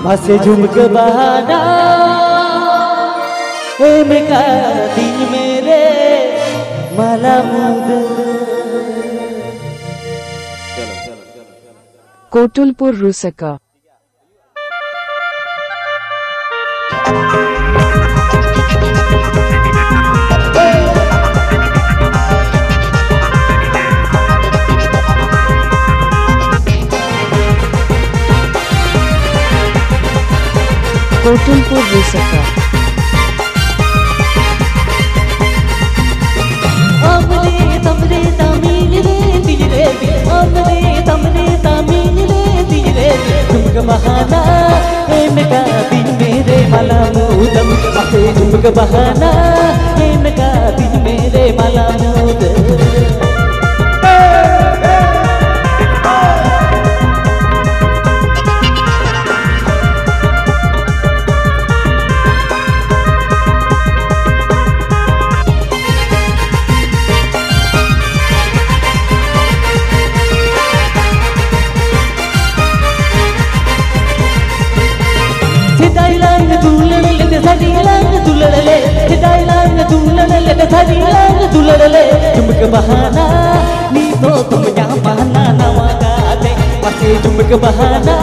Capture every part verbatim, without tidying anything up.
ᱢᱟᱥᱮ ᱡᱷᱩᱢᱠᱟᱹ ᱵᱟᱦᱟᱱᱟ ᱮᱢ ᱠᱟᱫᱤᱧ ᱢᱮᱨᱮ ᱢᱟᱞᱟ ᱢᱩᱫᱟᱹ᱾ ᱠᱳᱴᱩᱞᱯᱩᱨ ᱨᱩᱥᱟᱠᱟ᱾ ᱠᱳᱴᱩᱞᱯᱩᱨ ᱨᱩᱥᱟᱠᱟ᱾ ᱟᱢᱨᱮ ᱛᱟᱢᱨᱮ ᱛᱟᱢᱤᱞ ᱨᱮ ᱛᱤᱨᱮ, ᱟᱢᱨᱮ ᱛᱟᱢᱨᱮ ᱛᱟᱢᱤᱞ ᱨᱮ ᱛᱤᱨᱮ, ᱡᱷᱩᱢᱠᱟᱹ ᱵᱟᱦᱟᱱᱟ ᱮᱢ ᱠᱟᱫᱤᱧ ᱢᱮᱨᱮ ᱢᱟᱞᱟ ᱢᱩᱫᱟᱹᱢ, ᱟᱯᱮ ᱡᱷᱩᱢᱠᱟᱹ ᱵᱟᱦᱟᱱᱟ ᱮᱢ ᱠᱟᱫᱤᱧ ᱢᱮᱨᱮ ᱢᱟᱞᱟ ᱢᱩᱫᱟᱹᱢ᱾ ᱥᱮᱫᱟᱭ ᱞᱟᱝ ᱫᱩᱞᱟᱹᱲ ᱞᱮᱫ, ᱥᱟᱹᱨᱤ ᱞᱟᱝ ᱫᱩᱞᱟᱹᱲ ᱞᱮᱫ, ᱥᱮᱫᱟᱭ ᱞᱟᱝ ᱫᱩᱞᱟᱹᱲ ᱞᱮᱫ, ᱥᱟᱹᱨᱤ ᱞᱟᱝ ᱫᱩᱞᱟᱹᱲ ᱞᱮᱫ, ᱡᱷᱩᱢᱠᱟᱹ ᱵᱟᱦᱟᱱᱟ ᱱᱤᱛᱚᱜ ᱫᱚᱢ ᱧᱟᱢᱟ ᱱᱟ ᱱᱟᱣᱟ ᱜᱟᱛᱮ, ᱢᱟᱥᱮ ᱡᱷᱩᱢᱠᱟᱹ ᱵᱟᱦᱟᱱᱟ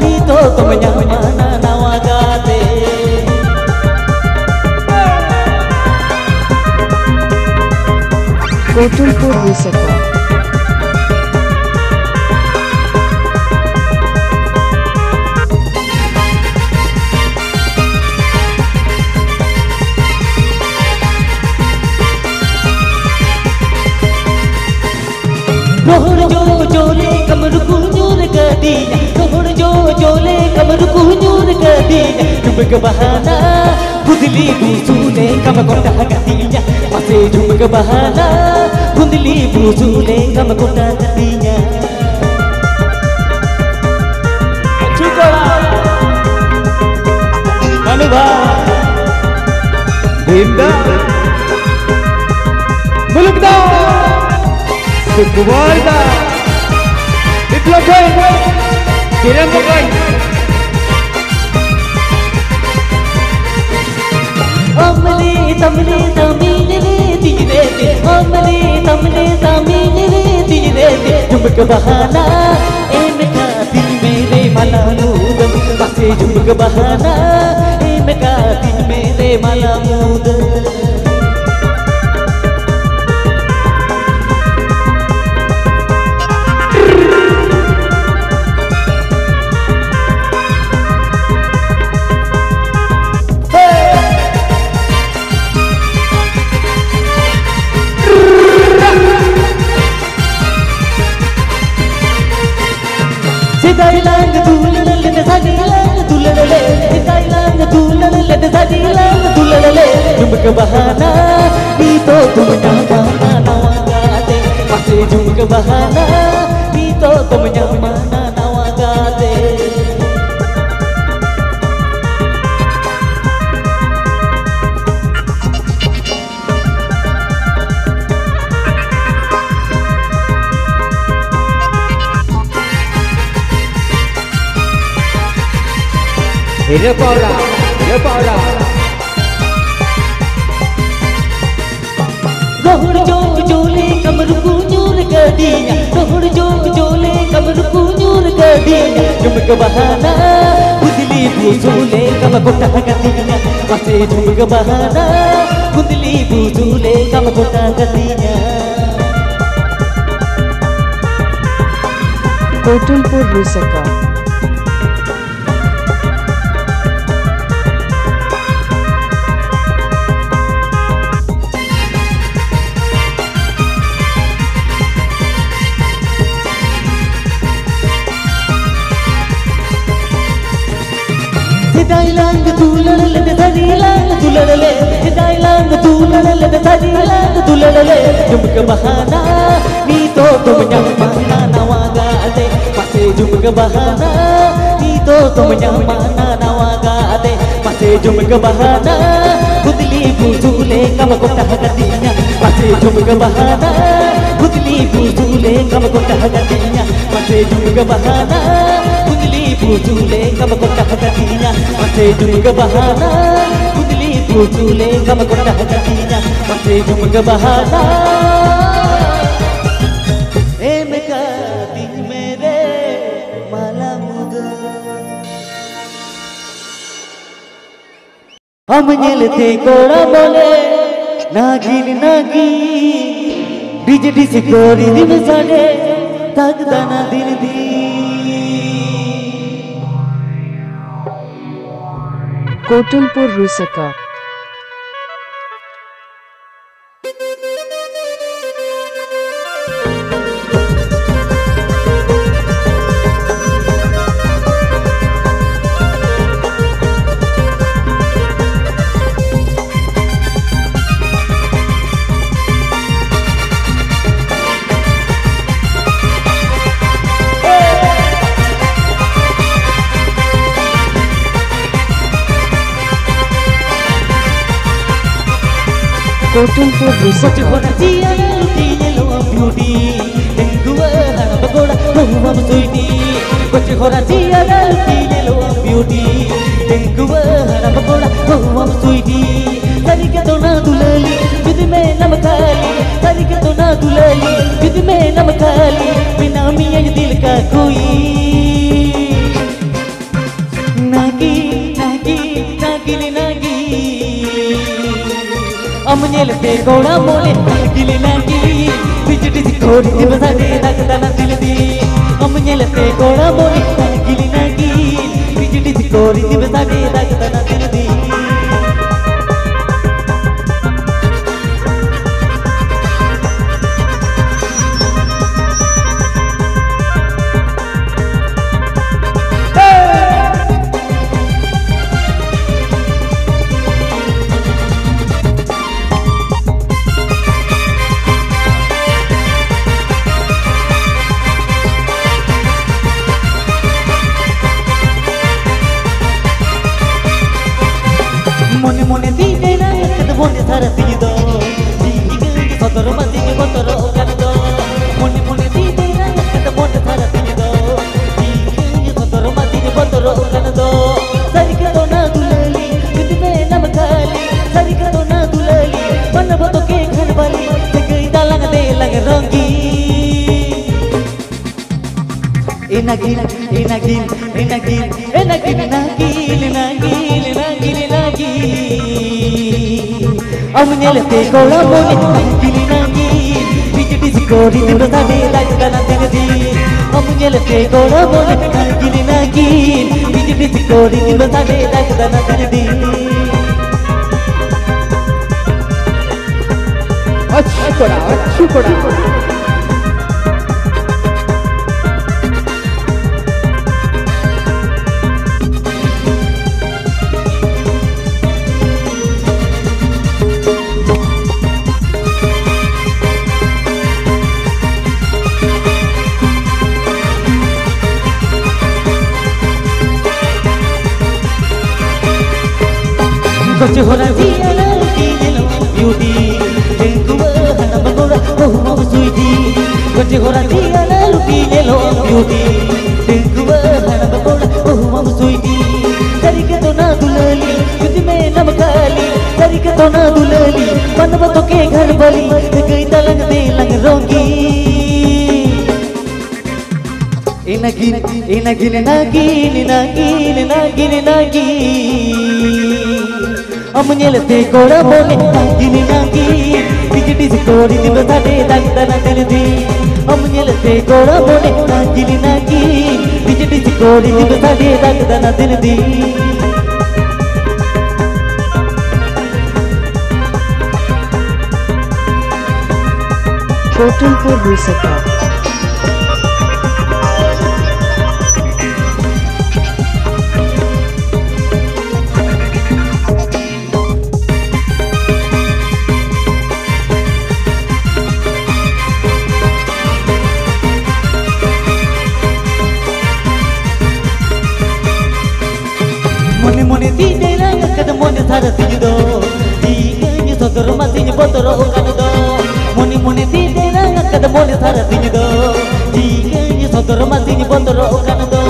ᱱᱤᱛᱚᱜ ᱫᱚᱢ ᱧᱟᱢᱟ ᱱᱟ ᱱᱟᱣᱟ ᱜᱟᱛᱮ᱾ ᱠᱳᱴᱩᱞᱯᱩᱨ ᱨᱩᱥᱟᱠᱟ᱾ ᱨᱚᱦᱚᱲ ᱡᱚᱡᱚ ᱞᱮᱠᱟᱢ ᱨᱩᱠᱩ ᱧᱩᱨ ᱠᱟᱫᱤᱧᱟ, ᱨᱚᱦᱚᱲ ᱡᱚᱡᱚ ᱞᱮᱠᱟᱢ ᱨᱩᱠᱩ ᱧᱩᱨ ᱠᱟᱫᱤᱧᱟ, ᱡᱷᱩᱢᱠᱟᱹ ᱵᱟᱦᱟᱱᱟ ᱯᱷᱩᱫᱽᱞᱤ ᱵᱩᱥᱩ ᱞᱮᱠᱟᱢ ᱜᱚᱴᱟ ᱠᱟᱫᱤᱧᱟ, ᱢᱟᱥᱮ ᱡᱷᱩᱢᱠᱟᱹ ᱵᱟᱦᱟᱱᱟ ᱯᱷᱩᱫᱽᱞᱤ ᱵᱩᱥᱩ ᱞᱮᱠᱟᱢ ᱜᱚᱴᱟ ᱠᱟᱫᱤᱧᱟ᱾ ᱟᱪᱪᱷᱩ ᱠᱚᱲᱟ, ᱢᱟᱱᱩ ᱵᱷᱟᱭ, ᱵᱷᱤᱢ ᱫᱟ, ᱢᱩᱞᱩᱠ ᱫᱟ, ᱥᱩᱠᱩᱢᱟᱨ ᱫᱟ, ᱵᱤᱯᱞᱚᱵ ᱵᱷᱟᱭ, ᱵᱤᱨᱮᱱ ᱵᱚᱠᱚᱧ, ᱡᱷᱩᱢᱠᱟᱹ ᱵᱟᱦᱟᱱᱟ ᱮᱢ ᱠᱟᱹᱛᱤᱧ ᱢᱮ ᱨᱮ ᱢᱟᱞᱟ ᱢᱩᱫᱟᱹᱢ, ᱢᱟᱥᱮ ᱡᱷᱩᱢᱠᱟᱹ ᱵᱟᱦᱟᱱᱟ ᱮᱢ ᱠᱟᱹᱛᱤᱧ ᱢᱮ ᱨᱮ ᱢᱟᱞᱟ ᱢᱩᱫᱟᱹᱢ᱾ ᱥᱮᱫᱟᱭ ᱞᱟᱝ ᱫᱩᱞᱟᱹᱲ ᱞᱮᱫ ᱥᱟᱹᱨᱤ ᱞᱟᱝ ᱫᱩᱞᱟᱹᱲ ᱞᱮᱫ, ᱥᱮᱫᱟᱭ ᱞᱟᱝ ᱫᱩᱞᱟᱹᱲ ᱞᱮᱫ ᱥᱟᱹᱨᱤ ᱞᱟᱝ ᱫᱩᱞᱟᱹᱲ ᱞᱮᱫ, ᱡᱷᱩᱢᱠᱟᱹ ᱵᱟᱦᱟᱱᱟ ᱱᱤᱛᱚᱜ ᱫᱚᱢ ᱧᱟᱢᱟ ᱱᱟᱣᱟ ᱜᱟᱛᱮ, ᱢᱟᱥᱮ ᱡᱷᱩᱢᱠᱟᱹ ᱵᱟᱦᱟᱱᱟ ᱱᱤᱛᱚᱜ ᱫᱚᱢ ᱧᱟᱢᱟ ᱱᱟᱣᱟ ᱜᱟᱛᱮ᱾ ᱦᱤᱨᱟᱹ ᱯᱟᱣᱨᱟ, ᱦᱤᱨᱟᱹ ᱯᱟᱣᱨᱟ᱾ ᱨᱚᱦᱚᱲ ᱡᱚ ᱡᱚ ᱞᱮᱠᱟᱢ ᱨᱩᱠᱩ ᱧᱩᱨ ᱠᱟᱹᱫᱤᱧᱟ, ᱨᱚᱦᱚᱲ ᱡᱚ ᱡᱚ ᱞᱮᱠᱟᱢ ᱨᱩᱠᱩ ᱧᱩᱨ ᱠᱟᱹᱫᱤᱧᱟ, ᱡᱷᱩᱢᱠᱟᱹ ᱵᱟᱦᱟᱱᱟ ᱵᱩᱫᱽᱞᱤ ᱵᱩᱥᱩ ᱞᱮᱠᱟᱢ ᱜᱚᱴᱟ ᱠᱟᱹᱫᱤᱧᱟ, ᱢᱟᱥᱮ ᱡᱷᱩᱢᱠᱟᱹ ᱵᱟᱦᱟᱱᱟ ᱵᱩᱫᱽᱞᱤ ᱵᱩᱥᱩ ᱞᱮᱠᱟᱢ ᱜᱚᱴᱟ ᱠᱟᱹᱫᱤᱧᱟ᱾ ᱠᱳᱴᱩᱞᱯᱩᱨ ᱨᱩᱥᱟᱠᱟ᱾ ᱥᱮᱫᱟᱭ ᱞᱟᱝ ᱫᱩᱞᱟᱹᱲ ᱞᱮᱫ, ᱥᱟᱹᱨᱤ ᱞᱟᱝ ᱫᱩᱞᱟᱹᱲ ᱞᱮᱫ, ᱥᱮᱫᱟᱭ ᱞᱟᱝ ᱫᱩᱞᱟᱹᱲ ᱞᱮᱫ, ᱥᱟᱹᱨᱤ ᱞᱟᱝ ᱫᱩᱞᱟᱹᱲ ᱞᱮᱫ, ᱡᱷᱩᱢᱠᱟᱹ ᱵᱟᱦᱟᱱᱟ ᱱᱤᱛᱚᱜ ᱫᱚᱢ ᱧᱟᱢᱟ ᱱᱟᱣᱟ ᱜᱟᱛᱮ, ᱢᱟᱥᱮ ᱡᱷᱩᱢᱠᱟᱹ ᱵᱟᱦᱟᱱᱟ ᱱᱤᱛᱚᱜ ᱫᱚᱢ ᱧᱟᱢᱟ ᱱᱟᱣᱟ ᱜᱟᱛᱮ, ᱢᱟᱥᱮ ᱡᱷᱩᱢᱠᱟᱹ ᱵᱟᱦᱟᱱᱟ ᱵᱩᱫᱽᱞᱤ ᱵᱩᱥᱩ ᱞᱮᱠᱟᱢ ᱜᱚᱴᱟ ᱠᱟᱹᱫᱤᱧᱟ, ᱢᱟᱥᱮ ᱡᱷᱩᱢᱠᱟᱹ ᱵᱟᱦᱟᱱᱟ ᱵᱩᱫᱽᱞᱤ ᱵᱩᱥᱩ ᱞᱮᱠᱟᱢ ᱜᱚᱴᱟ ᱠᱟᱹᱫᱤᱧᱟ, ᱢᱟᱥᱮ ᱡᱷᱩᱢᱠᱟᱹ ᱵᱟᱦᱟᱱᱟ ᱵᱩᱫᱽᱞᱤ ᱵᱩᱥᱩ ᱞᱮᱠᱟᱢ ᱜᱚᱴᱟ ᱠᱟᱹᱫᱤᱧᱟ, ᱢᱟᱥᱮ ᱡᱷᱩᱢᱠᱟᱹ ᱵᱟᱦᱟᱱᱟ ᱵᱩᱫᱽᱞᱤ ᱵᱩᱥᱩ ᱞᱮᱠᱟᱢ ᱜᱚᱴᱟ ᱠᱟᱹᱫᱤᱧᱟ, ᱢᱟᱥᱮ ᱡᱷᱩᱢᱠᱟᱹ ᱵᱟᱦᱟᱱᱟ ᱮᱢ ᱠᱟᱹᱫᱤᱧᱟ᱾ ᱟᱢ ᱧᱮᱞᱛᱮ ᱠᱚᱲᱟ ᱵᱚᱞᱮ ᱱᱟᱜᱤᱱ ᱱᱟᱜᱤᱱ, ᱰᱤᱡᱮ ᱰᱤᱡᱮ ᱠᱚ ᱨᱤᱫᱤᱢ ᱥᱟᱰᱮ ᱛᱟᱠ ᱫᱟᱱᱟ ᱫᱤᱱ ᱫᱤᱱ᱾ ᱠᱳᱴᱩᱞᱯᱩᱨ ᱨᱩᱥᱟᱠᱟ᱾ ᱠᱳᱴᱩᱞᱯᱩᱨ ᱨᱩᱥᱟᱠᱟ᱾ ᱠᱚᱪᱮ ᱦᱚᱨᱟ ᱪᱤᱭᱟ ᱞᱩᱴᱤ ᱧᱮᱞᱚᱜ ᱟᱢ ᱵᱤᱭᱩᱴᱤ, ᱰᱟᱺᱜᱩᱣᱟᱹ ᱦᱟᱲᱟᱢ ᱠᱚᱲᱟ ᱵᱟᱹᱦᱩᱣᱟᱢ ᱥᱩᱭᱴᱤ᱾ ᱠᱚᱪᱮ ᱦᱚᱨᱟ ᱪᱤᱭᱟ ᱞᱩᱴᱤ ᱧᱮᱞᱚᱜ ᱟᱢ ᱵᱤᱭᱩᱴᱤ, ᱰᱟᱺᱜᱩᱣᱟᱹ ᱦᱟᱲᱟᱢ ᱠᱚᱲᱟ ᱵᱟᱹᱦᱩᱣᱟᱢ ᱥᱩᱭᱴᱤ᱾ ᱥᱟᱹᱨᱤ ᱜᱮ ᱫᱚᱱᱟ ᱫᱩᱞᱟᱹᱞᱤ ᱡᱩᱫᱤ ᱢᱮᱱᱟᱢ ᱠᱷᱟᱹᱞᱤ, ᱥᱟᱹᱨᱤ ᱜᱮ ᱫᱚᱱᱟ ᱫᱩᱞᱟᱹᱞᱤ ᱡᱩᱫᱤ ᱢᱮᱱᱟᱢ ᱠᱷᱟᱹᱞᱤ, ᱵᱮᱱᱟᱣ ᱢᱤᱭᱟᱹᱧ ᱫᱤᱞ ᱠᱟ ᱠᱩᱭᱤ᱾ ᱱᱟᱜᱤᱱ, ᱱᱟᱜᱤᱱ, ᱱᱟᱜᱤᱱ, ᱱᱟᱜᱤᱱ᱾ ᱟᱢ ᱧᱮᱞᱛᱮ ᱠᱚᱲᱟ ᱢᱚᱱᱮ ᱱᱟᱜᱤᱱ, ᱱᱟᱜᱤᱱ᱾ ᱰᱤᱡᱤ ᱰᱤᱡᱤ ᱠᱚᱨᱤ ᱫᱤᱵ ᱥᱟᱰᱮ ᱫᱟᱜ ᱫᱟᱱᱟ ᱫᱤᱞ ᱫᱤ᱾ ᱟᱢ ᱧᱮᱞᱛᱮ ᱠᱚᱲᱟ ᱢᱚᱱᱮ ᱱᱟᱜᱤᱱ, ᱱᱟᱜᱤᱱ᱾ ᱰᱤᱡᱤ ᱰᱤᱡᱤ ᱠᱚᱨᱤ ᱫᱤᱵ ᱥᱟᱰᱮ ᱫᱟᱜ ᱫᱟᱱᱟ ᱫᱤᱞ ᱫᱤ᱾ ᱢᱚᱱᱮ ᱢᱚᱱᱮ ᱛᱤᱧ ᱨᱟᱜ ᱠᱟᱫ ᱢᱚᱱᱮ ᱥᱟᱨᱟ ᱛᱤᱧ ᱫᱚ, ᱤᱧ ᱜᱮ ᱥᱚᱫᱚᱨ ᱢᱟ ᱛᱤᱧ ᱵᱚᱛᱚᱨᱚᱜ ᱠᱟᱱ ᱫᱚ᱾ ᱢᱚᱱᱮ ᱢᱚᱱᱮ ᱛᱤᱧ ᱨᱟᱜ ᱠᱟᱫ ᱢᱚᱱᱮ ᱥᱟᱨᱟ ᱛᱤᱧ ᱫᱚ, ᱤᱧ ᱜᱮ ᱥᱚᱫᱚᱨ ᱢᱟ ᱛᱤᱧ ᱵᱚᱛᱚᱨᱚᱜ ᱠᱟᱱ ᱫᱚ᱾ ᱥᱟᱹᱨᱤ ᱠᱟᱛᱷᱟ ᱚᱱᱟ ᱫᱩᱞᱟᱹᱞᱤ, ᱡᱩᱫᱤ ᱢᱮᱱᱟᱢ ᱠᱷᱟᱹᱞᱤ, ᱥᱟᱹᱨᱤ ᱠᱟᱛᱷᱟ ᱚᱱᱟ ᱫᱩᱞᱟᱹᱞᱤ, ᱢᱟᱱᱟ ᱵᱚᱛᱚ ᱠᱮ ᱠᱷᱟᱱ ᱵᱟᱞᱤ, ᱥᱟᱹᱜᱟᱹᱭ ᱫᱟᱞᱟᱝ ᱫᱮᱞᱟᱝ ᱨᱚᱝᱜᱤ᱾ ᱮ ᱱᱟᱜᱤᱱ, ᱮ ᱱᱟᱜᱤᱱ, ᱮ ᱱᱟᱜᱤᱱ, ᱮ ᱱᱟᱜᱤᱱ, ᱱᱟᱜᱤᱱ, ᱱᱟᱜᱤᱱ, ᱱᱟᱜᱤᱱ, ᱱᱟᱜᱤᱱ᱾ ᱟᱢ ᱧᱮᱞᱛᱮ ᱠᱚᱲᱟ ᱢᱚᱱᱮ ᱱᱟᱜᱤᱱ ᱱᱟᱜᱤᱱ, ᱵᱤᱡᱽᱞᱤ ᱥᱤᱠᱚᱨᱤ ᱫᱤᱱ ᱥᱟᱰᱮ ᱫᱟᱜ ᱫᱟᱱᱟ ᱫᱤᱱ ᱫᱤᱱ᱾ ᱟᱢ ᱧᱮᱞᱛᱮ ᱠᱚᱲᱟ ᱢᱚᱱᱮ ᱱᱟᱜᱤᱱ ᱱᱟᱜᱤᱱ, ᱵᱤᱡᱽᱞᱤ ᱥᱤᱠᱚᱨᱤ ᱫᱤᱱ ᱥᱟᱰᱮ ᱫᱟᱜ ᱫᱟᱱᱟ ᱫᱤᱱ ᱫᱤᱱ᱾ ᱟᱪᱪᱷᱟ ᱠᱚᱲᱟ, ᱟᱪᱪᱷᱟ ᱠᱚᱲᱟ᱾ ᱜᱚᱡ ᱦᱚᱨᱟ ᱡᱤᱭᱟᱹᱞᱤ ᱧᱮᱞᱚᱜ beauty, ᱰᱟᱺᱜᱩᱣᱟᱹ ᱦᱟᱲᱟᱢ ᱠᱚᱲᱟ ᱵᱟᱹᱦᱩ ᱢᱟᱢ sweetie᱾ ᱜᱚᱡ ᱦᱚᱨᱟ ᱡᱤᱭᱟᱹᱞᱤ ᱧᱮᱞᱚᱜ beauty, ᱰᱟᱺᱜᱩᱣᱟᱹ ᱦᱟᱲᱟᱢ ᱠᱚᱲᱟ ᱵᱟᱹᱦᱩ ᱢᱟᱢ sweetie᱾ ᱥᱟᱹᱨᱤ ᱜᱮ ᱫᱚᱱᱟ ᱫᱩᱞᱟᱹᱞᱤ, ᱡᱩᱫᱤ ᱢᱮᱱᱟᱢ ᱠᱷᱟᱹᱞᱤ, ᱥᱟᱹᱨᱤ ᱜᱮ ᱫᱚᱱᱟ ᱫᱩᱞᱟᱹᱞᱤ, ᱢᱟᱱᱣᱟ ᱛᱚᱠᱮ ᱜᱷᱟᱨ ᱵᱟᱹᱞᱤ, ᱥᱟᱹᱜᱟᱹᱭ ᱛᱟᱞᱟᱝ ᱫᱮᱞᱟᱝ ᱨᱚᱝᱜᱤ᱾ ᱮ ᱱᱟᱜᱤᱱ, ᱮ ᱱᱟᱜᱤᱱ, ᱱᱟᱜᱤᱱ, ᱱᱟᱜᱤᱱ, ᱱᱟᱜᱤᱱ, ᱱᱟᱜᱤᱱ᱾ ᱟᱢ ᱧᱮᱞᱛᱮ ᱠᱚᱲᱟ ᱢᱚᱱᱮ ᱱᱟᱜᱤᱱ, ᱱᱟᱜᱤᱱ᱾ ᱰᱤᱡᱤ ᱰᱤᱡᱤ ᱠᱚᱨᱤ ᱫᱤᱱ ᱥᱟᱰᱮ ᱫᱟᱜ ᱫᱟᱱᱟ ᱫᱤᱱ ᱫᱤᱱ᱾ ᱟᱢ ᱧᱮᱞᱛᱮ ᱠᱚᱲᱟ ᱢᱚᱱᱮ ᱱᱟᱜᱤᱱ, ᱱᱟᱜᱤᱱ᱾ ᱰᱤᱡᱤ ᱰᱤᱡᱤ ᱠᱚᱨᱤ ᱫᱤᱱ ᱥᱟᱰᱮ ᱫᱟᱜ ᱫᱟᱱᱟ ᱫᱤᱱ ᱫᱤᱱ᱾ ᱯᱚᱴᱚᱞᱯᱩᱨ ᱨᱩᱥᱟᱠᱟ᱾ ᱢᱚᱱᱮ ᱢᱚᱱᱮ ᱛᱤᱧ ᱨᱟᱜ ᱟᱠᱟᱫ ᱢᱚᱱᱮ ᱥᱟᱨᱟ ᱛᱤᱧ ᱫᱚ, ᱪᱤᱠᱟᱹᱧ ᱥᱚᱫᱚᱨ ᱢᱟᱥᱮᱧ ᱵᱚᱛᱚᱨᱚᱜ ᱠᱟᱱ ᱫᱚ᱾ ᱢᱚᱱᱮ ᱢᱚᱱᱮ ᱛᱤᱧ ᱨᱟᱜ ᱟᱠᱟᱫ ᱢᱚᱱᱮ ᱥᱟᱨᱟ ᱛᱤᱧ ᱫᱚ, ᱪᱤᱠᱟᱹᱧ ᱥᱚᱫᱚᱨ ᱢᱟᱥᱮᱧ ᱵᱚᱛᱚᱨᱚᱜ ᱠᱟᱱ ᱫᱚ᱾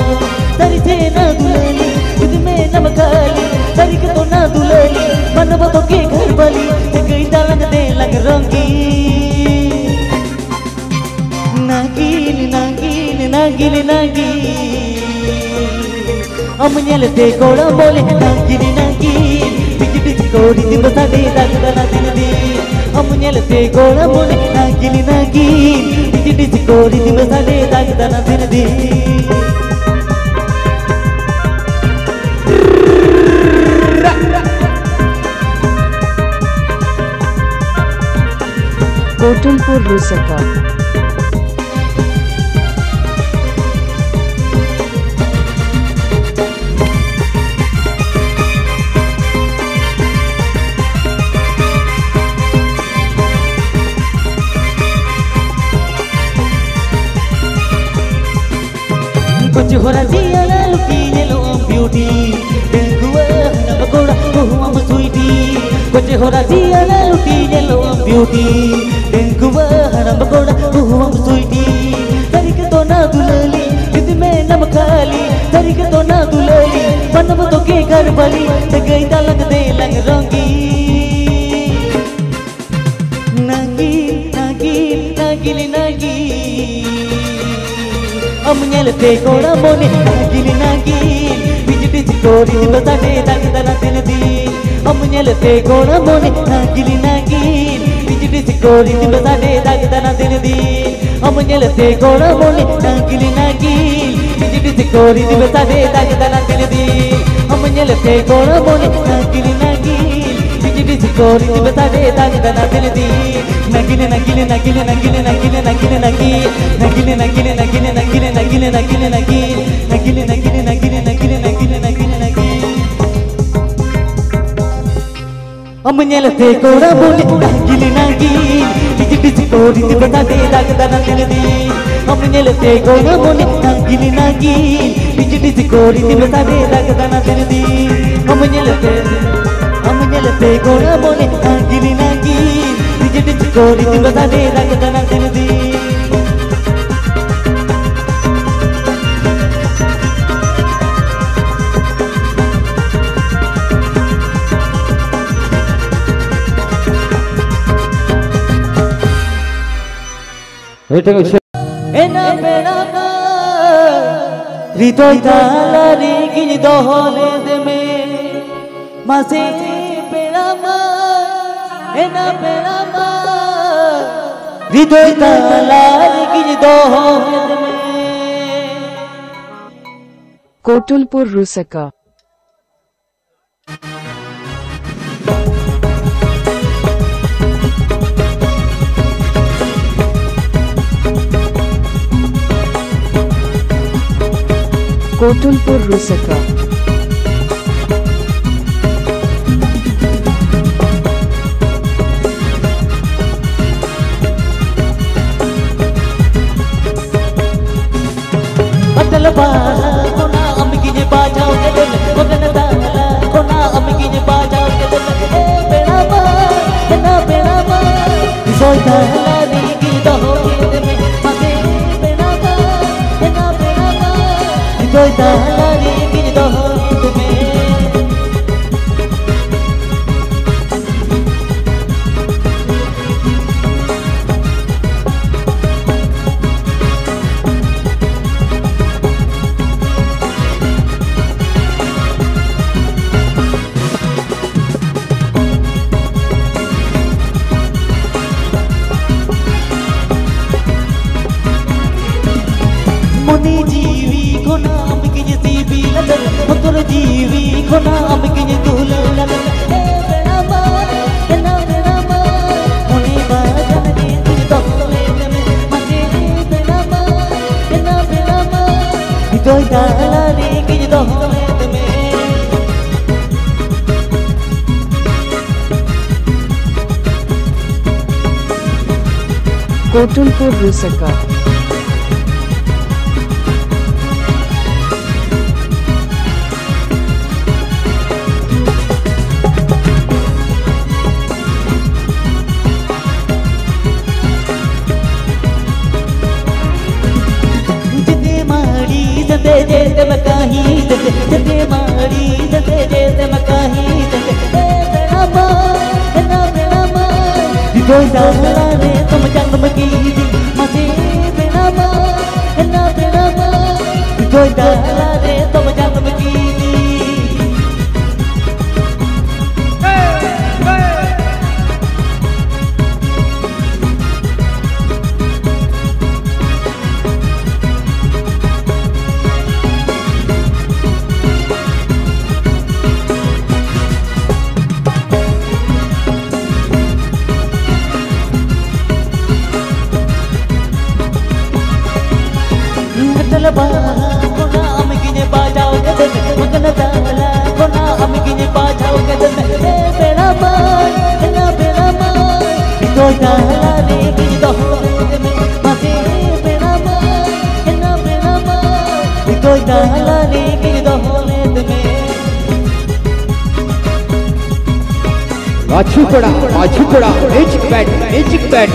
ᱥᱟᱹᱨᱤ ᱥᱮ ᱱᱟ ᱫᱩᱞᱟᱹᱞᱤ, ᱡᱩᱫᱤ ᱢᱮᱱᱟᱢ ᱠᱷᱟᱹᱞᱤ, ᱥᱟᱹᱨᱤ ᱜᱮᱛᱚ ᱱᱟ ᱫᱩᱞᱟᱹᱞᱤ, ᱢᱟᱱᱣᱟ ᱛᱚᱠᱮ ᱜᱷᱟᱨ ᱵᱟᱹᱞᱤ, ᱥᱟᱹᱜᱟᱹᱭ ᱛᱟᱞᱟᱝ ᱫᱮᱞᱟᱝ ᱨᱚᱝᱜᱤ᱾ ᱱᱟᱜᱤᱱ, ᱱᱟᱜᱤᱱ, ᱱᱟᱜᱤᱱ, ᱱᱟᱜᱤᱱ᱾ ᱟᱢ ᱧᱮᱞᱛᱮ ᱠᱚᱲᱟ ᱢᱚᱱᱮ ᱱᱟᱜᱤᱱ, ᱱᱟᱜᱤᱱ᱾ ᱰᱤᱡᱤ ᱰᱤᱡᱤ ᱠᱚᱨᱤ ᱨᱤᱫᱤᱢ ᱥᱟᱰᱮ ᱫᱟᱜ ᱫᱟᱱᱟ ᱫᱤᱱ ᱫᱤᱱ, ᱟᱢ ᱧᱮᱞᱛᱮ ᱠᱚᱲᱟ ᱢᱚᱱᱮ ᱱᱟᱜᱤᱱ ᱱᱟᱜᱤᱱ, ᱰᱤᱡᱤ ᱰᱤᱡᱤ ᱠᱚ ᱨᱤᱫᱤᱢ ᱥᱟᱰᱮ ᱫᱟᱜ ᱫᱟᱱᱟ ᱫᱤᱱ ᱫᱤᱱ᱾ ᱠᱳᱴᱩᱢᱯᱩᱨ ᱨᱩᱥᱟᱠᱟ᱾ ᱠᱚᱪᱮ ᱦᱚᱨᱟ ᱫᱤᱭᱟ ᱞᱩᱴᱤ ᱧᱮᱞᱚᱜ ᱟᱢ beauty, ᱰᱟᱺᱜᱩᱣᱟᱹ ᱦᱟᱲᱟᱢ ᱠᱚᱲᱟ ᱵᱟᱹᱦᱩ ᱟᱢ sweetie᱾ ᱠᱚᱪᱮ ᱦᱚᱨᱟ ᱫᱤᱭᱟ ᱞᱩᱴᱤ ᱧᱮᱞᱚᱜ ᱟᱢ beauty, ᱰᱟᱺᱜᱩᱣᱟᱹ ᱦᱟᱲᱟᱢ ᱠᱚᱲᱟ ᱵᱟᱹᱦᱩ ᱟᱢ sweetie᱾ ᱥᱟᱹᱨᱤ ᱜᱮ ᱛᱚ ᱱᱟ ᱫᱩᱞᱟᱹᱞᱤ, ᱡᱩᱫᱤ ᱢᱮᱱᱟᱢ ᱠᱷᱟᱹᱞᱤ, ᱥᱟᱹᱨᱤ ᱜᱮ ᱛᱚ ᱱᱟ ᱫᱩᱞᱟᱹᱞᱤ, ᱵᱟᱱᱟᱢ ᱫᱚ ᱜᱮ ᱜᱟᱨᱵᱟᱞᱤ, ᱥᱟᱹᱜᱟᱹᱭ ᱛᱟᱞᱟᱝ ᱫᱮᱞᱟᱝ ᱨᱚᱝᱜᱤ᱾ ᱱᱟᱜᱤᱱ, ᱱᱟᱜᱤᱱ, ᱱᱟᱜᱤᱱ, ᱱᱟᱜᱤᱱ᱾ ᱟᱢ ᱧᱮᱞᱛᱮ ᱠᱚᱲᱟ ᱢᱚᱱᱮ ᱱᱟᱜᱤᱱ, ᱱᱟᱜᱤᱱ᱾ ᱰᱤᱡᱤ ᱰᱤᱡᱤ ᱠᱚ ᱨᱤᱫᱤᱢ ᱥᱟᱰᱮ ᱫᱟᱜ ᱫᱟᱱᱟ ᱫᱤᱱ ᱫᱤᱱ᱾ ᱟᱢ ᱧᱮᱞᱛᱮ ᱠᱚᱲᱟ ᱢᱚᱱᱮ ᱱᱟᱜᱤᱱ, ᱱᱟᱜᱤᱱ᱾ ᱰᱤᱡᱤ ᱰᱤᱡᱤ ᱠᱚ ᱨᱤᱫᱤᱢ ᱥᱟᱰᱮ ᱫᱟᱜ ᱫᱟᱱᱟ ᱫᱤᱱ ᱫᱤᱱ᱾ ᱟᱢ ᱧᱮᱞᱛᱮ ᱠᱚᱲᱟ ᱢᱚᱱᱮ ᱱᱟᱜᱤᱱ, ᱱᱟᱜᱤᱱ᱾ ᱰᱤᱡᱤ ᱰᱤᱡᱤ ᱠᱚ ᱨᱤᱫᱤᱢ ᱥᱟᱰᱮ ᱫᱟᱜ ᱫᱟᱱᱟ ᱫᱤᱱ ᱫᱤᱱ᱾ ᱟᱢ ᱧᱮᱞᱛᱮ ᱠᱚᱲᱟ ᱢᱚᱱᱮ ᱱᱟᱜᱤᱱ, ᱱᱟᱜᱤᱱ᱾ ᱰᱤᱡᱤ ᱰᱤᱡᱤ ᱠᱚ ᱨᱤᱫᱤᱢ ᱥᱟᱰᱮ ᱫᱟᱜ ᱫᱟᱱᱟ ᱫᱤᱱ ᱫᱤᱱ᱾ ᱱᱟᱜᱤᱱ, ᱱᱟᱜᱤᱱ, ᱱᱟᱜᱤᱱ᱾ ᱱᱟᱜᱤᱱ, ᱱᱟᱜᱤᱱ, ᱱᱟᱜᱤᱱ, ᱱᱟᱜᱤᱱ᱾ ᱱᱟᱜᱤᱱ, ᱱᱟᱜᱤᱱ, ᱱᱟᱜᱤᱱ, ᱱᱟᱜᱤᱱ, ᱱᱟᱜᱤᱱ᱾ ᱟᱢ ᱧᱮᱞᱛᱮ ᱠᱚᱲᱟ ᱢᱚᱱᱮ ᱱᱟᱜᱤᱱ, ᱱᱟᱜᱤᱱ᱾ ᱰᱤᱡᱤ ᱰᱤᱡᱤ ᱠᱚ ᱨᱤᱫᱤᱢ ᱥᱟᱰᱮ ᱫᱟᱜ ᱫᱟᱱᱟ ᱫᱤᱱ ᱫᱤᱱ᱾ ᱟᱢ ᱧᱮᱞᱛᱮ ᱠᱚᱲᱟ ᱢᱚᱱᱮ ᱱᱟᱜᱤᱱ, ᱱᱟᱜᱤᱱ᱾ ᱰᱤᱡᱤ ᱰᱤᱡᱤ ᱠᱚ ᱨᱤᱫᱤᱢ ᱥᱟᱰᱮ ᱫᱟᱜ ᱫᱟᱱᱟ ᱫᱤᱱ ᱫᱤᱱ᱾ ᱟᱢ ᱧᱮᱞᱛᱮ, ᱟᱢ ᱧᱮᱞᱛᱮ ᱠᱚᱲᱟ ᱢᱚᱱᱮ ᱱᱟᱜᱤᱱ, ᱱᱟᱜᱤᱱ᱾ ᱰᱤᱡᱤ ᱰᱤᱡᱤ ᱠᱚ ᱨᱤᱫᱤᱢ ᱥᱟᱰᱮ ᱫᱟᱜ ᱫᱟᱱᱟ ᱫᱤᱱ ᱫᱤᱱ᱾ ᱮᱱᱟ ᱯᱮᱲᱟ ᱢᱟ ᱦᱨᱤᱫᱚᱭ ᱛᱟᱞᱟ ᱨᱮᱜᱤᱧ ᱫᱚᱦᱚ ᱞᱮᱫ ᱢᱮ, ᱢᱟᱥᱮ ᱯᱮᱲᱟ ᱮᱱᱟ ᱯᱮᱲᱟ ᱢᱟ, ᱦᱨᱤᱫᱚᱭ ᱛᱟᱞᱟ ᱨᱮᱜᱤᱧ ᱫᱚᱦᱚ ᱠᱮᱫ ᱢᱮ᱾ ᱠᱳᱴᱩᱞᱯᱩᱨ ᱨᱩᱥᱟᱠᱟ᱾ ᱠᱳᱴᱩᱞᱯᱩᱨ ᱨᱩᱥᱟᱠᱟ᱾ ᱵᱟᱫᱟᱞ ᱵᱟᱦᱟ ᱠᱷᱚᱱᱟᱜ ᱟᱢᱜᱤᱧ ᱵᱟᱡᱟᱣ ᱠᱮᱫᱮ, ᱵᱟᱫᱟᱞ ᱛᱟᱞᱟ ᱠᱷᱚᱱᱟᱜ ᱟᱢᱜᱤᱧ ᱵᱟᱡᱟᱣ ᱠᱮᱫᱮ᱾ ᱮ ᱯᱮᱲᱟ ᱢᱟ, ᱮ ᱯᱮᱲᱟ ᱢᱟ, ᱦᱨᱤᱫᱚᱭ ᱛᱟᱞᱟ ᱨᱮᱜᱮ ᱫᱚᱦᱚ ᱠᱮᱫᱮ ᱢᱮ᱾ ᱢᱟᱥᱮ ᱯᱮᱲᱟ ᱢᱟ, ᱮ ᱯᱮᱲᱟ ᱢᱟ, ᱦᱨᱤᱫᱚᱭ ᱛᱟᱞᱟ ᱨᱮᱜᱮ ᱫᱚᱦᱚ ᱠᱮᱫᱮ ᱢᱮ᱾ ᱢᱚᱱᱮ ᱡᱤᱣᱤ ᱠᱷᱚᱱᱟᱜ ᱟᱢ ᱜᱤᱧ ᱥᱤᱵᱤᱞ ᱟᱠᱟᱱ, ᱵᱚᱛᱚᱨ ᱡᱤᱣᱤ ᱠᱷᱚᱱᱟᱜ ᱟᱢ ᱜᱤᱧ ᱫᱩᱞᱟᱹᱲ ᱟᱠᱟᱱ᱾ ᱮ ᱯᱮᱲᱟ ᱢᱟ, ᱮ ᱯᱮᱲᱟ ᱢᱟ, ᱢᱚᱱᱮ ᱵᱟᱜᱟᱱ ᱨᱮ ᱫᱚᱦᱚ ᱞᱮᱫ ᱢᱮ᱾ ᱢᱟᱥᱮ ᱮ ᱯᱮᱲᱟ ᱢᱟ, ᱮ ᱯᱮᱲᱟ ᱢᱟ, ᱦᱨᱤᱫᱚᱭ ᱛᱟᱞᱟ ᱨᱮᱜᱤᱧ ᱫᱚᱦᱚ ᱞᱮᱫ ᱢᱮ᱾ ᱠᱳᱴᱩᱞᱯᱩᱨ ᱨᱩᱥᱟᱠᱟ᱾ ᱡᱮᱛᱮ ᱢᱟᱹᱲᱤ ᱥᱟᱛᱮ ᱡᱮᱛᱮᱢ ᱠᱟᱹᱦᱤ ᱥᱟᱛᱮ, ᱡᱮᱛᱮ ᱢᱟᱹᱲᱤ ᱥᱟᱛᱮ ᱡᱮᱛᱮᱢ ᱠᱟᱹᱦᱤ ᱥᱟᱛᱮ, ᱮ ᱯᱮᱲᱟ ᱢᱟ, ᱮ ᱯᱮᱲᱟ ᱢᱟ, ᱦᱨᱤᱫᱚᱭ ᱛᱟᱞᱟ ᱨᱮ ᱛᱚᱢ ᱡᱟᱱᱟᱢ ᱠᱤᱫᱤᱧ, ᱢᱟᱥᱮ ᱯᱮᱲᱟ ᱢᱟ, ᱮ ᱯᱮᱲᱟ ᱢᱟ, ᱦᱨᱤᱫᱚᱭ ᱛᱟᱞᱟ ᱨᱮ ᱛᱚᱢ ᱡᱟᱱᱟᱢ ᱠᱤᱫᱤᱧ᱾ ᱢᱟᱹᱡᱷᱤ ᱯᱟᱲᱟ, ᱢᱟᱹᱡᱷᱤ ᱯᱟᱲᱟ, ᱢᱮᱡᱤᱠ ᱵᱮᱴ, ᱢᱮᱡᱤᱠ ᱵᱮᱴ᱾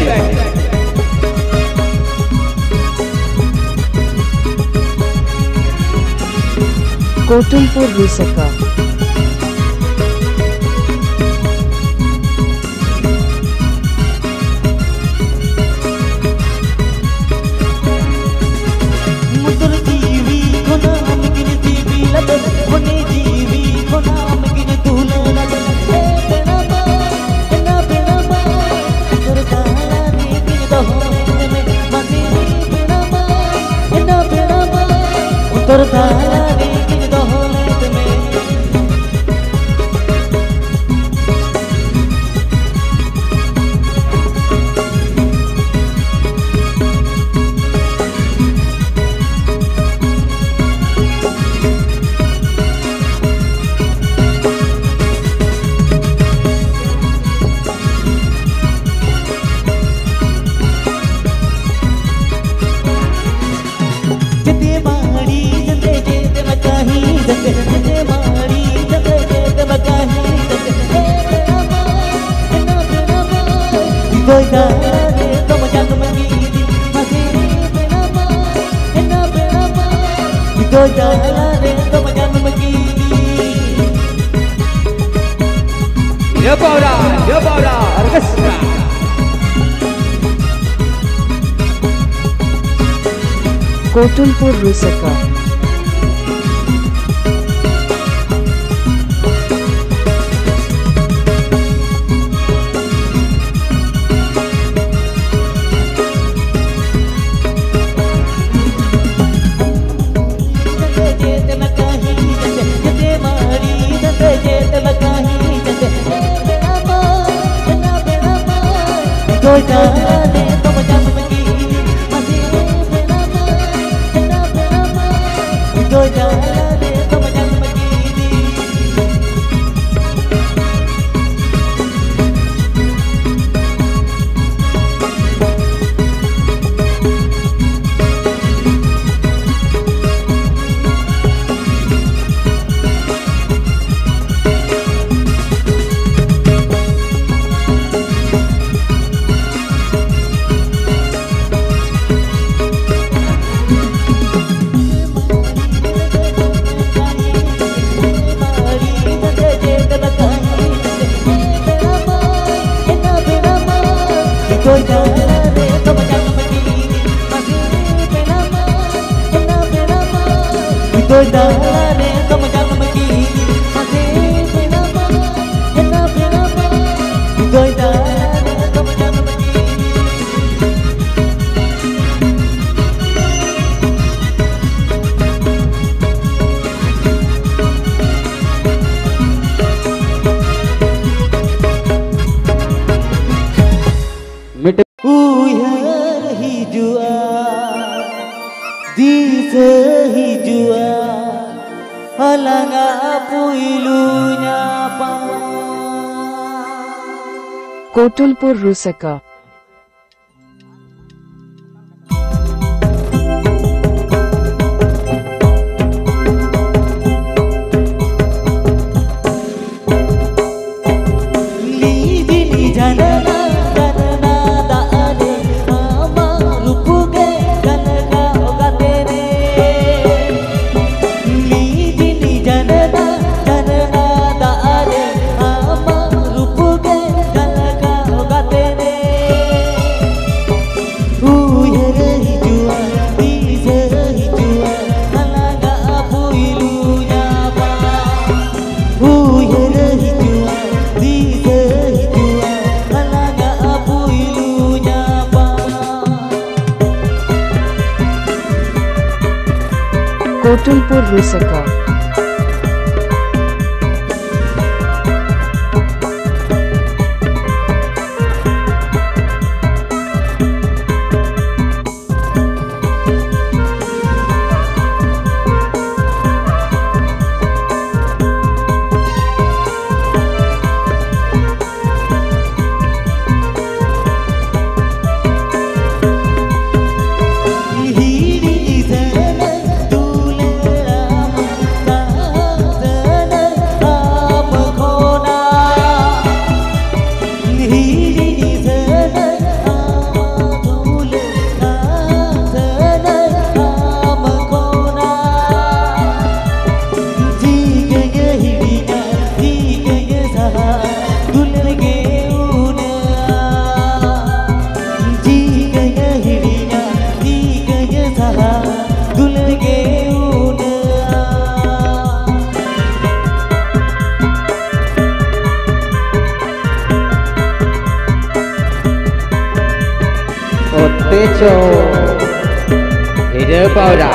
ᱠᱳᱴᱩᱞᱯᱩᱨ ᱨᱩᱥᱟᱠᱟ᱾ ᱢᱩᱫᱩᱨ ᱡᱤᱣᱤ ᱠᱷᱚᱱᱟᱜ ᱟᱢ ᱜᱤᱧ ᱥᱤᱵᱤᱞ ᱟᱫᱚ, ᱢᱚᱱᱮ ᱡᱤᱣᱤ ᱠᱷᱚᱱᱟᱜ ᱟᱢ ᱜᱤᱧ ᱫᱩᱞᱟᱹᱲ ᱟᱫᱚ᱾ ᱮ ᱯᱮᱲᱟ ᱢᱟ, ᱮ ᱯᱮᱲᱟ ᱢᱟ, ᱩᱛᱟᱹᱨ ᱛᱟᱞᱟ ᱨᱮ ᱜᱤᱧ ᱫᱚᱦᱚ ᱞᱮᱫ ᱢᱮ᱾ ᱢᱟᱥᱮ ᱯᱮᱲᱟ ᱢᱟ, ᱮ ᱯᱮᱲᱟ ᱢᱟ, ᱩᱛᱟᱹᱨ ᱛᱟᱞᱟ ᱨᱮ ᱜᱤᱧ ᱫᱚᱦᱚ ᱞᱮᱫ ᱢᱮ᱾ ᱡᱮᱛᱮ ᱢᱟᱹᱲᱤ ᱡᱮᱛᱮ ᱡᱮᱛᱮ ᱢᱟᱪᱟᱦᱤ ᱡᱮᱛᱮ ᱡᱮᱛᱮ ᱢᱟᱹᱲᱤ ᱡᱮᱛᱮ ᱡᱮᱛᱮ ᱢᱟᱪᱟᱦᱤ ᱡᱮᱛᱮ ᱮ ᱯᱮᱲᱟ ᱢᱟ, ᱮ ᱯᱮᱲᱟ ᱢᱟ, ᱦᱤᱫᱚᱭ ᱫᱟᱨᱮ ᱫᱚᱢ ᱡᱟᱱᱢ ᱜᱤᱫᱤ, ᱢᱟᱥᱮ ᱯᱮᱲᱟ ᱢᱟ, ᱮ ᱯᱮᱲᱟ ᱢᱟ, ᱦᱤᱫᱚᱭ ᱫᱟᱨᱮ ᱫᱚᱢ ᱡᱟᱱᱢ ᱜᱤᱫᱤ᱾ New Paura, New Paura, orchestra. ᱠᱳᱴᱩᱞᱯᱩᱨ ᱨᱩᱥᱟᱠᱟ᱾ ᱛᱟᱞᱟᱨᱮ ᱫᱚᱢ ᱡᱟᱱᱟᱢ ᱠᱤᱱ, ᱢᱟᱥᱮ ᱵᱮᱲᱟ ᱢᱟ, ᱦᱮᱞᱟ ᱵᱮᱲᱟ ᱢᱟ, ᱦᱤᱫᱟᱹᱭ ᱛᱟᱞᱟᱨᱮ ᱫᱚᱢ ᱡᱟᱱᱟᱢ ᱠᱤᱱ᱾ ᱢᱤᱫᱴᱮᱱ ᱩᱭᱦᱟᱹᱨ ᱦᱤᱡᱩᱜᱼᱟ, ᱫᱤᱥᱟᱹ ᱦᱤᱡᱩᱜᱼᱟ, ᱟᱞᱟᱝᱟᱜ ᱯᱩᱭᱞᱩ ᱧᱟᱯᱟᱢ᱾ ᱠᱳᱴᱩᱞᱯᱩᱨ ᱨᱩᱥᱟᱠᱟ᱾ ᱞᱤᱸᱡᱤᱱ ᱡᱷᱟᱨᱱᱟ, ᱡᱷᱟᱨᱱᱟ ᱫᱟᱜ ᱨᱮ, ᱟᱢᱟᱜ ᱨᱩᱯ ᱜᱮ ᱡᱷᱟᱞᱠᱟᱣ ᱠᱟᱛᱮ ᱨᱮ᱾ ᱞᱤᱸᱡᱤᱱ ᱡᱷᱟᱨᱱᱟ, ᱡᱷᱟᱨᱱᱟ ᱫᱟᱜ ᱨᱮ, ᱟᱢᱟᱜ ᱨᱩᱯ ᱜᱮ ᱡᱷᱟᱞᱠᱟᱣ ᱠᱟᱛᱮ ᱨᱮ᱾ ᱩᱭᱦᱟᱹᱨ ᱦᱤᱡᱩᱜᱼᱟ, ᱫᱤᱥᱟᱹ ᱦᱤᱡᱩᱜᱼᱟ, ᱟᱞᱟᱝᱟᱜ ᱯᱩᱭᱞᱩ ᱧᱟᱯᱟᱢ᱾ ᱩᱭᱦᱟᱹᱨ ᱦᱤᱡᱩᱜᱼᱟ, ᱫᱤᱥᱟᱹ ᱦᱤᱡᱩᱜᱼᱟ, ᱟᱞᱟᱝᱟᱜ ᱯᱩᱭᱞᱩ ᱧᱟᱯᱟᱢ᱾ ᱠᱳᱴᱩᱞᱯᱩᱨ ᱨᱩᱥᱟᱠᱟ᱾ ᱪᱚ ᱦᱤᱨᱟᱹ ᱯᱟᱣᱨᱟ᱾